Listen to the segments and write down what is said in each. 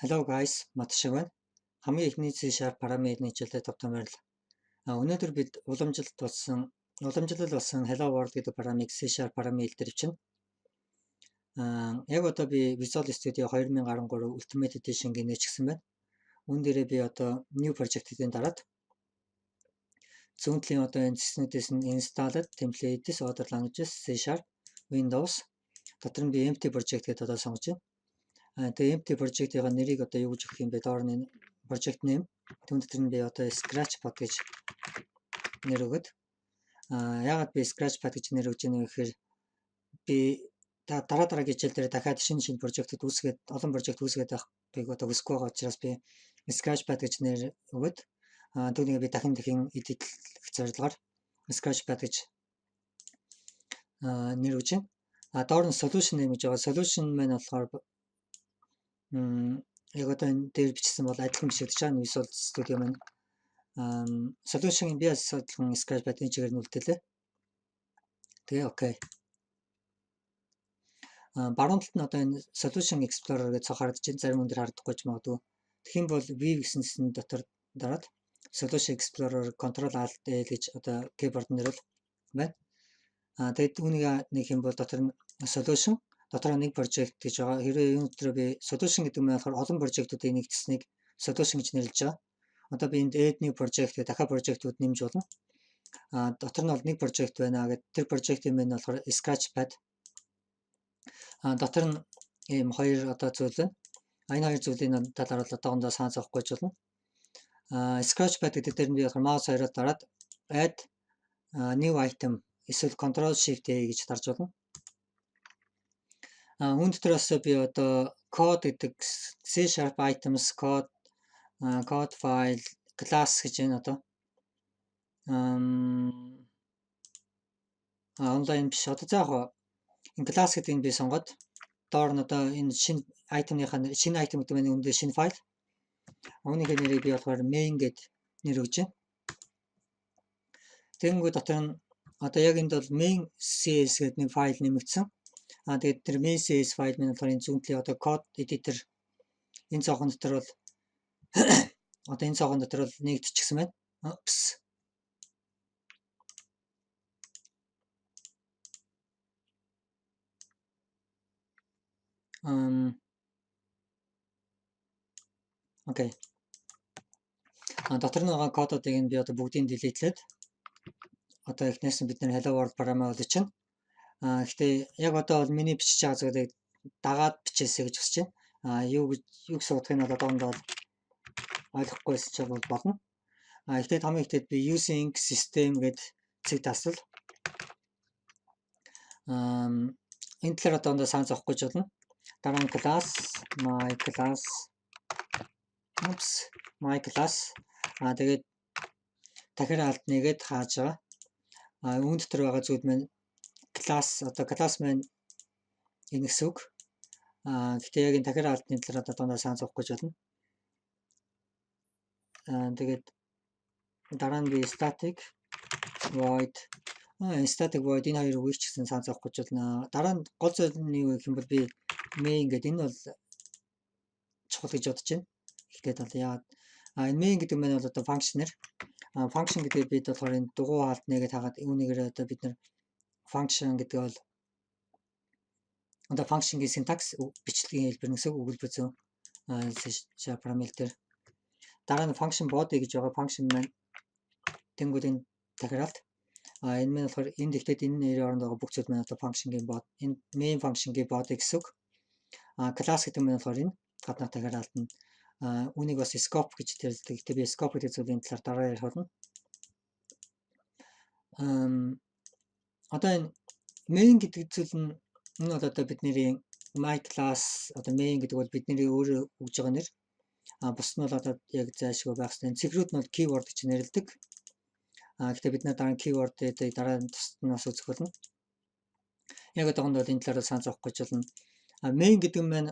Hello guys, Матшиг байна. Хамгийн эхний C# программын хичээлээ тавтан морил. Өнөөдөр бид уламжлал болсон Hello World гэдэг программыг C# программын хэл дээр бичнэ. Яг одоо би Visual Studio 2013 Ultimate Edition-г нээчихсэн байна. Үүн дээрээ би одоо New Project-ийн дараад зүүн талын одоо энэ цэснүүдээс нь Installed Templates, Other Languages, C#, Windows дотор нь би Empty Project гэдээ одоо сонгож байна. Тэгээ empty project-ийн нэрийг одоо юу гэж өгөх юм бэ? Доор нь project name. Түүн дотор нь би одоо Scratchpad гэж нэр өгöd. Яагаад би Scratchpad гэж нэр өгч байна вэ гэхээр би дараа дараагийн хичээл дээр дахиад шинэ шинэ project-д үүсгээд, олон project үүсгээд байхыг одоо хүсэхгүй байгаа учраас би Scratchpad гэж нэр өгöd. Түүнийг би дахин дахин edit лэх зорилгоор Scratchpad гэж нэр өгч байна. Доор нь solution name гэж байгаа. Solution маань болохоор яг одоо энэ дээр бичсэн бол адилхан бичигдэж байгаа. Visual Studio маань solution би бас адилхан Scratchpad-ын чигээр нь үлдээлээ. Тэгээ okay. Баруун талд нь одоо энэ Solution Explorer гэж цог харагдаж байна. Зарим хүн дээр харагдахгүй ч магадгүй. Тэгэх юм бол View гэсэн цэсэн дотор дараад Solution Explorer Control Alt L гэж одоо keyboard нэр бол байна. Тэгээд үүнийг нэг юм бол дотор нь solution дотор нэг project гэж байгаа. Хэрвээ энэ дотор би solution гэдэг нь болохоор олон project-уудыг нэгтсэнийг solution гэж нэрлэж байгаа. Одоо би энд add new project гэх дахиад project-ууд нэмж болно. Дотор нь бол нэг project байна гэдэг. Тэр project-ийн маань болохоор Scratchpad. Дотор нь ийм хоёр одоо зүйл байна. Энэ хоёр зүйлийн талаар бол одоохондоо санаа зовхгүй ч болно. Scratchpad гэдэг дээр нь би болохоор mouse хоёроо дараад add new item эсвэл Control Shift A гэж дарж болно. Үүн дотроос би одоо code гэдэг C# items code, code file, class гэж байна одоо. Онлайн биш. Одоо за яг энэ class гэдгийг би сонгоод доор нь одоо энэ шинэ item-ныхаа, шинэ item гэдэг нь үүндээ шинэ файл. Үүнийхээ нэрийг би болохоор main гэд нэр өгч байна. Тэгэнгүүт дотор нь одоо яг энд бол main CS гэдэг нэг файл нэмэгдсэн. Тэгээд тэр main CS файл маань болохоор энэ зүүн талын одоо code editor энэ цонхон дотор бол, одоо энэ цонхон дотор бол нэгдчихсэн байна. Oops. Okay. Дотор нь байгаа кодуудыг нь би одоо бүгдийг delete лээд одоо эхнээс нь бид нэр Hello World програмаа бол чинь. Гэхдээ яг одоо бол миний бичиж байгаа зүйлийг дагаад бичээсэй гэж хүсэж байна. Юу гэж, юу гэсэн утгыг нь бол одоохондоо ойлгохгүйсэн ч бол болно. Гэхдээ хамгийн ихдээ би using system гэд цэг тасал. Энэ талаар одоохондоо санаа зовхгүй ч болно. Дараа нь class my class, oops, my class. Тэгээд дахиад алт нэгээд хааж байгаа. Үүн дотор байгаа зүйл маань class, одоо class маань энэ гэсэн үг. Гэхдээ яг энэ дахиад алтны талаар одоо дондоо санаа зовхгүй ч болно. Тэгээд дараа нь би static void, static void, энэ хоёр үгийг ч гэсэн санаа зовхгүй ч болно. Дараа нь гол зүйл нь юу гэх юм бол би main гэдэг энэ бол чухал гэж бодож байна. Эхлээд бол яагаад энэ main гэдэг маань бол одоо function нэр. Function гэдэг бид болохоор энэ дугуй хаалт нэгээд хагаад үүнийгээр одоо бид нар function гэдэг бол одоо function-гийн syntax, бичлэгийн хэлбэр гэсэн өгүүлбэр зүйн C# программ дээр. Дараа нь function body гэж байгаа, function маань тэнгууд энэ дахиад энэ маань болохоор энд ихтэй энэ нэрийн оронд байгаа бүх зүйл маань одоо function-гийн body, энэ main function-гийн body гэсэн үг. Class гэдэг нь болохоор энэ гаднах дахиад алдна. Үүнийг бас scope гэж хэлдэг. Гэхдээ би scope гэдэг зүйлийн талаар дараа ярих болно. Одоо энэ main гэдэг зүйл нь энэ бол одоо бидний my class, одоо main гэдэг бол бидний өөрөө өгж байгаа нэр. Бус нь бол одоо яг зайлшгүй байх хэрэгтэй. Цэгрүүд нь бол keyword гэж нэрлэдэг. Гэхдээ бид нар дараа нь keyword-ыг дараа нь тусднаас үзэх болно. Яг одоохондоо бол энэ талаар санаа зовох гэж болно. Main гэдэг нь маань,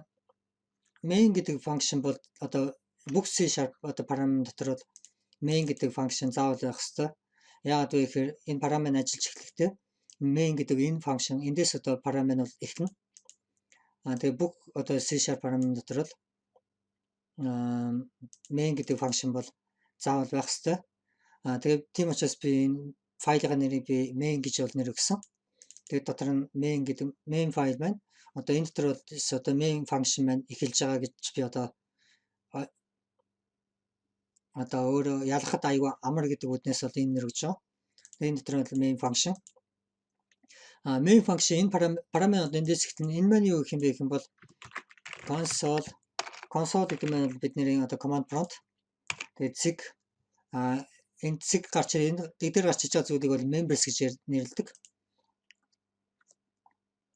main гэдэг function бол одоо бүх C# одоо програм дотор бол main гэдэг function заавал байх ёстой. Яагаад вэ гэхээр энэ програм нь ажиллаж эхлэхдээ main гэдэг энэ function, эндээс одоо програм нь бол эхэлнэ. Тэгээ бүх одоо C# програм дотор бол Main гэдэг function бол заавал байх ёстой. Тэгээд тийм учраас би энэ файлын нэрийг би main гэж бол нэр өгсөн. Тэгээд дотор нь main гэдэг main файл байна. Одоо энэ дотор бол одоо main function маань эхэлж байгаа гэж би одоо өөрөө ялгахад аягүй амар гэдэг үүднээс бол энэ нэр өгч байгаа. Тэгээд энэ дотор бол main function. Main function энэ параметр эндээс эхэлнэ. Энэ маань юу гэх юм бэ гэх юм бол console. Console гэдэг нь бидний одоо command prompt. Тэгээд цэг, энэ цэг гарч, энэ дээр гарч иж байгаа зүйлийг бол members гэж нэрлэдэг.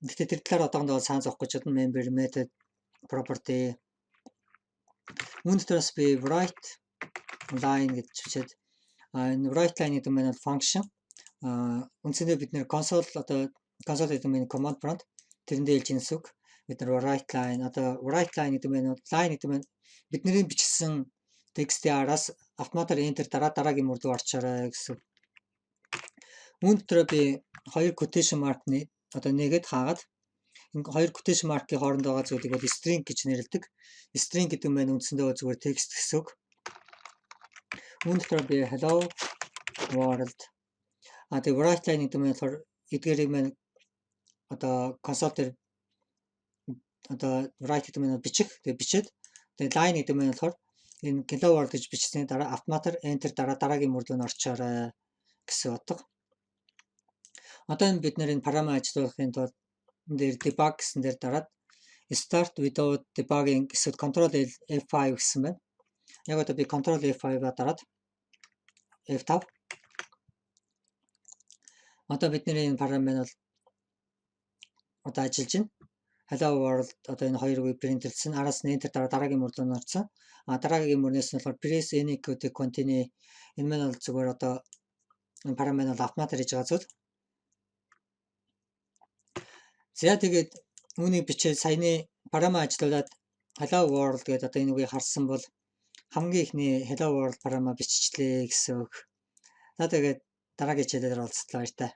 Гэхдээ тэр талаар одоохондоо санаа зовох гэж байна. Member, method, property. Үүн дотроос би write line гэж бичээд, энэ write line гэдэг нь бол function. Үндсэндээ бид нэр console, одоо console гэдэг нь command prompt, тэрэндээ хэлж ийн үг. Бид нар write line, одоо write line гэдэг нь, line гэдэг нь бидний бичсэн текстийн араас автоматар enter дараа дараагийн мөр рүү орчоорой гэсэн. Үүн дотор би хоёр quotation mark-ны одоо нэгэд хаагаад, энэ хоёр quotation mark-ийн хооронд байгаа зүйлийг бол string гэж нэрлэдэг. String гэдэг нь үндсэндээ зүгээр текст гэсэн үг. Үүн дотор би hello world. Тэгээ write line гэдэг нь болохоор эдгээрийг маань одоо console дээр одоо write гэдэг нь бичих. Тэгээ бичээд, тэгээ line гэдэг нь болохоор энэ hello world гэж бичсэний дараа автоматар enter дараа дараагийн мөр рүү нь орчоорой гэсэн утга. Одоо энэ бид нэр энэ программ ажиллуулахын тулд энэ дээр debug гэсэн дээр дараад start without debugging эсвэл control F5 гэсэн байна. Яг одоо би control F5-а дараад, F5. Одоо бидний энэ программ нь бол одоо ажиллаж байна. Hello world, одоо энэ хоёр үгийг print-элсэн. Араас нь enter дараа дараагийн мөр рүү нь орсон. Дараагийн мөрнөөс нь болохоор press any key to continue. Энэ маань бол зүгээр одоо энэ программ нь бол автоматар хийж байгаа зүйл. За, тэгээд үүнийг бичээд саяны программ ажиллуулад hello world гэдэг одоо энэ үгийг харсан бол хамгийн эхний hello world программа биччихлээ гэсэн үг. За, тэгээд дараагийн хичээлээр уулзлаа, баяртай.